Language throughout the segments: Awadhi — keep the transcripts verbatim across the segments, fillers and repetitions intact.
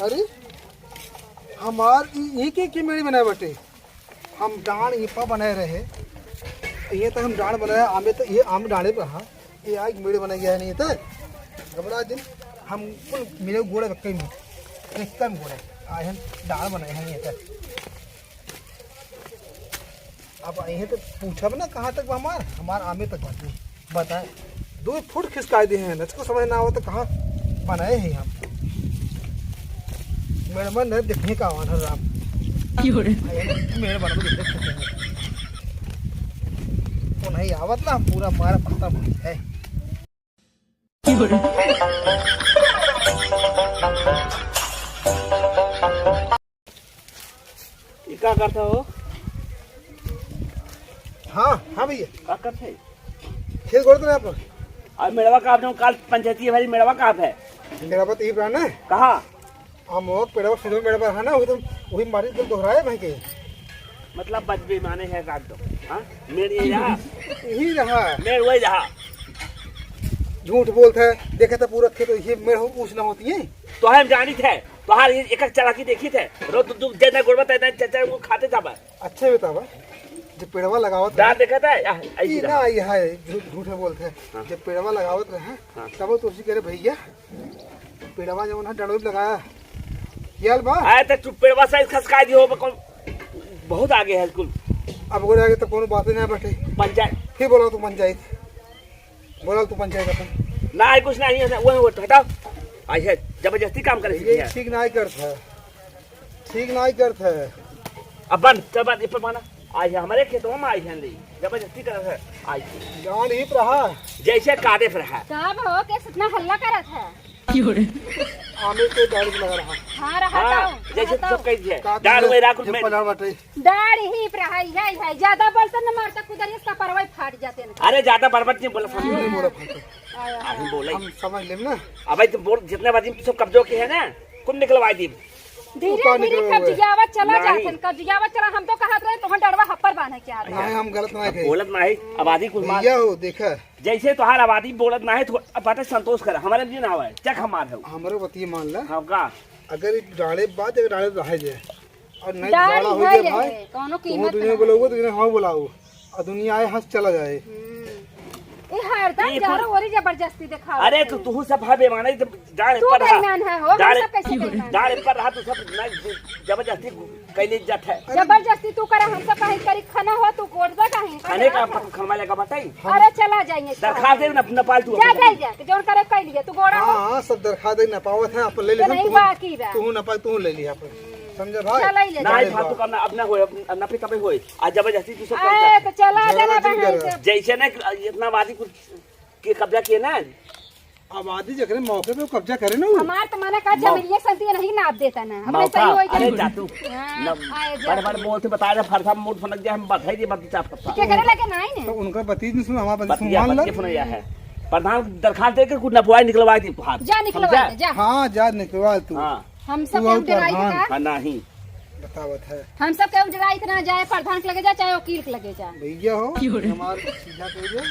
अरे, हमार ई, ई के, के मेड़ी बनाए बाटे? हम डांड़ ई पा बनाए रहे। ये तो हम डांड़ बनाए, आमे तो ये आम डांड़े पे, हाँ। ये आग मेड़ी बनाए गया है नहीं तो। घबरा दिन हम कुल मिले गोड़े बक्के में। एक कम गोड़े। आज हम डांड़ बनाए हैं ये तो। अब यहीं तो पूछब ना कहाँ तक बा हमार, हमार आमे तक बाटे। बताए, दो फुट खिसकाए दिए हैं, नचको समझ ना आवत तो कहाँ बनाए हैं हम। मेड़मन ने देखने का आवान है राम। क्यों रे? मेड़ बना तो देख सकते हैं। वो नहीं आवत ना, पूरा मारा पत्ता बन है। ई का करता हो? हाँ, हाँ भैया। का करते है? खेत गोड़त रहे अपन। आज मेड़वा का आपने काल पंचायती है भाई, मेड़वा का आप है? मेड़वा तो यही पुराना है। कहाँ? हम वो पेड़वा सुधर मेड़वा है ना, वही तो, वही मारी के दोहराए भाई के। मतलब बच बेईमाने है काट दो। हाँ? मेड़ ये रहा। यही रहा। मेड़ वही रहा। झूठ बोलत है, देखे तो पूरा खेत ये मेड़ हो, पूछ ना होती है। तो हम जानित है, तोहार ये एक एक चालाकी देखित है। रोज दू, दू, जैसे गोड़वा तैसे चाचा को खाते था बस। अच्छे बतावा, जब पेड़वा लगावत डाल रहे, देखा था, या, ऐसी ई रहा। ना, ई है, झूठ, झूठ है बोलत है। हाँ। जब पेड़वा लगावत रहे, हाँ। तब तो उसी करे भैया, पेड़वा जवन है डंडवा लगाया, याल बा। आए तो चुप पेड़वा साइज खसका दियो, बा कौन, बहुत आगे है कुल। अब ओकरे आगे तो कोनो बात नहीं बाटे। पंचायत। फिर बोला तू पंचायत। बोला तू पंचायत अपन। ना, कुछ नहीं है, वो, वो हटाओ। आई है, जबरदस्ती काम करे ये सीखी है। ठीक नहीं करत है, ठीक नहीं करत है। अब बन, चल बन, इस पर बना। आई है, हमारे खेतों में आई है, ले, जबरदस्ती करत है, आई है। गांड ही पे रहा। जैसे कादे पे रहा। का हो, कैसे इतना हल्ला करत है? क्यों रे? आमे के डांड़ लगा रहा। हाँ, रहा हाँ, था, जैसे रहा सब था। कह दिया। का डांड़ दिया? में राख ये में। पलाड़ बाटे। डांड़ ही पे रहा, है, है। ज्यादा बोलते न मारता कुदरिया, इसका परवाई फाट जाते न। अरे, ज्यादा बड़बड़ नहीं बोला, समझ नहीं लो। बोला फाटे। आया। अभी बोला ही। हम समझ लेम ना। अबे तुम बोल, जितने बार तुम सब कब्जों के है ना, कुल निकलवा दी। धीरे ऊपर धीरे निकल हुए। कब्जियावत चला नहीं। जात हन, कब्जियावत चला। हम तो कहत रहे, तोहन डड़वा हप्पर बांधे के आदमी। नहीं, हम गलत नहीं अब कही। बोलत नहीं, आबादी कुल मार। भैया हो, देखा। जैसे तोहार आबादी बोलत नहीं, तो अब बाटे संतोष कर, हमारे लिए ना आवे, चेक हमार है। हमरे बतिये मान ला। हाँ का? अगर ई डांड़े बात, अगर डांड़े रहे जाए, और नहीं डांड़ बड़ा हो है जाए ये भाई, है, कौनो तुम कीमत दुनिया नहीं। बुलाओगे तो इन्हें हाँ बुलाओ, और दुनिया आए हंस चला जाए। हम्म। ये हरदम ये जारो कुल ओरी जबरदस्ती दिखावत अरे है। तो तू सब भाई बेईमान है, जब डांड़ तू पर रहा। बेईमान है हो, हम डांड़, सब कैसे बेईमान डांड़ है? पर रहा, तू सब ना जबरदस्ती कैले जात है। जबरदस्ती तू करे, हम सब कहीं करी खाना हो, तू गोड़ दे कहीं, खाने का खाना। खनवा लगा बताई। अरे चला जाइए, दरखास्त दे ना, ना पाल तू जा, अपने। जा, जा, जौन करे कह लिए, तू गोड़ा हो। हाँ, हाँ, सब दरखास्त दे ना पावत है, अपन ले ले, तो नहीं तू, बाकी बा। तू ना पाल, तू ले लिया अपन। समझे भाई? चला ही ले, नहीं, चला। फालतू काम ना, अब ना होए, अब ना पे तबे होए। आज जबरदस्ती तू सब ए, करता। तो चला झगड़ा जाना जिन बहन करा। से। जैसे ना कि इतना आबादी कुछ के कब्जा किए ना। आबादी जकरे मौके पे कब्जा करे ना वो। हमार तो माने का मौ- जमीनिया संतिया नहीं नाप देता ना। अपने मौका, सही होई अरे जाए। जा तू। हाँ, न, आए जा बड़े बड़े तू। बोलते बता दे, फरसा मूड फनक जाए, हम बधाई दे, बता फरसा। के करे लगे नहीं ने। तो उनका बतीज नहीं सुना, हमारा बतीज बतिया, मान ला। बतिया सुना या है। प्रधान दरखास्त दे के कुछ नपवाई निकलवाई दी तोहार। जा निकलवा समझा? दे, जा। हाँ, जा निकलवा तू। हाँ। हम सब तू केहू और डराई प्रधान। का? हाँ, नहीं। बतावत है। हम सब केहू डराई ना जाए, प्रधान के लगे जाए, चाहे वकील के लगे जाए। भैया हो, क्यों रे? हमार सीधा कह दे,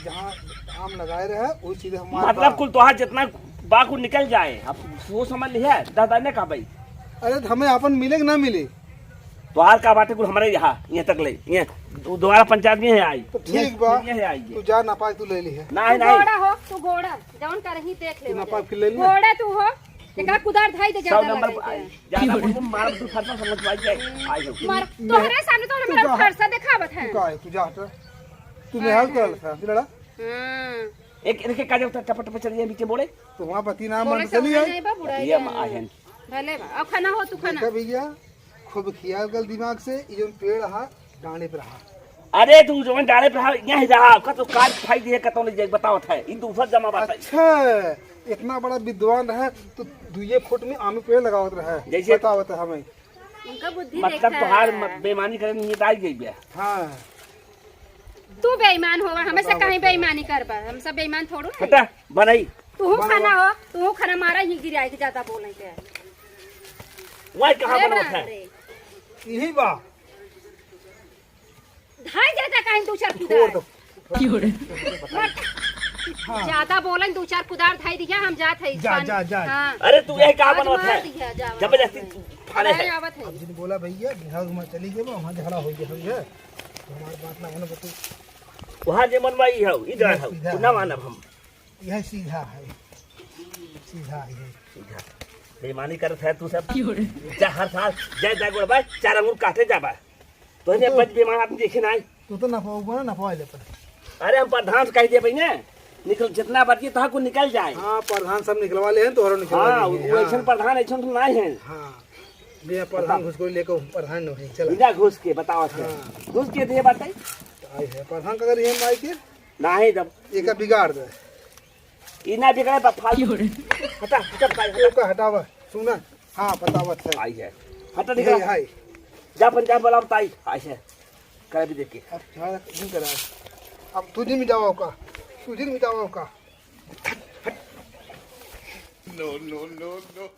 जहाँ आम लगाए रहे, वही सीधे हमार मतलब बा। कुल तोहार जितना बा कुल निकल जाए, अब वो समझ लिया, दादा ने कहा भाई। अरे, तो हमें आपन मिले कि ना मिले? तोहार का बाटे कुल हमारे यहाँ, यहाँ तक ले, ये दो-, दोबारा पंचायत में है आई। तो ठीक ये, बा, ये है आई ये। तू जा, ना पाए तू ले ली है। नहीं, तू नहीं। गोड़ा हो, तू गोड़ा, जौन करही देख ले तू ना वजह। पाए फिर ले लिया। गोड़ा तू हो, एकरा कुदार धाई दे सौ ज्यादा नंबर लगाई पे दे। आई। ज्यादा बोल, मार तू फरसा समझ पाई जाए। आई हो। मार, तोहरे सामने तो तू हमरा का फरसा देखावत है। तू का है? तू जा हट। तू मेहनत कर लेता है, लड़ा। हाँ। एक, इनके काजल टप टप चलिए बीचे बोले। तो वहाँ बती ना बोले मन से चली आई। नहीं बा, बुराई ये है। मा-, आहन। भले बा। अब खाना हो, तू खाना। देखा भैया, खूब खियाल कर दिमाग से, ये जोन पेड़ हा, डांडे पे रहा। अरे तू जोन डांडे पे रहा, यहीं रहा, का तो काट फाई दिए, कतौ ले जाए, बतावत है, ई दूसर जमा बात है। अच्छा, इतना बड़ा विद्वान रहा, तो दुइये फुट में आम पेड़ लगावत रहा, जैसे बतावत है हमें। उनका बुद्धि मतलब देखा। तोहार म-, बेईमानी करे नियत आई गई बे। हाँ। तू बेईमान होवा, हमें से बताओ, कहीं बताओ। बेईमानी करबा, हम सब बेईमान थोड़ू है। हटा, बनाई। तू बनाओ। खाना हो, तू खाना मारा ही गिराए के ज्यादा बोले के। वही कहाँ अरे बनवत बाप है? रे। यही बा। धाई देता कहीं दो चार छोड़ दो। कुदार। क्यों रे? मत। हाँ। ज्यादा बोलन, दो चार कुदार धाई दिया, हम जात है जा, जा, जा। हाँ। अरे तू यही का बनवत है? जबरदस्ती फाड़े है। आवत है। अब जिन बोला भैया, बिहार घुमा चली गए, वहाँ झगड़ा हो गया, समझे? तो हमारी बात ना मानो, बतू। वहाँ जे मनवाई है, इधर है, सीधा ना है। मानब हम। यह सीधा है, सीधा है। सीधा। बेईमानी करत है तू सब। जा हर साल, जा, जा गोड़बा, चार अंगुर काटे जाबा। तो ये तो बच बेईमान आदमी देखे ना। तू तो नफा हुआ ना, नफा ले पर। अरे हम प्रधान से कह दिया भाई ने, निकल, जितना बचिए तहाँ को निकल जाए। हाँ, प्रधान सब निकलवा ले हैं, तोहरो निकलवा हाँ, ले हैं, वो हाँ। ऐसन प्रधान ऐसन तो नहीं है। हाँ, बिना प्रधान बता। घुस को लेकर प्रधान नहीं है, चला। बिना घुस के बताओ अच्छा। हाँ। घुस के दिए बताई। तो आई है, प्रधान का अगर ये माई के नहीं जब एका बिगाड़ दे। ई ना बिगड़े बा फालतू। हटा, हटा भाई, हटा। ओका हटावा, सुना। हाँ, बतावत है। आई है। हटा ये निकल। हाय। जा अपन जा बोला बताई। आई है। कर भी देखे। अब झाड़ नहीं करा। अब तुझे मिटावा का। तुझे मिटावा का। No, no, no, no।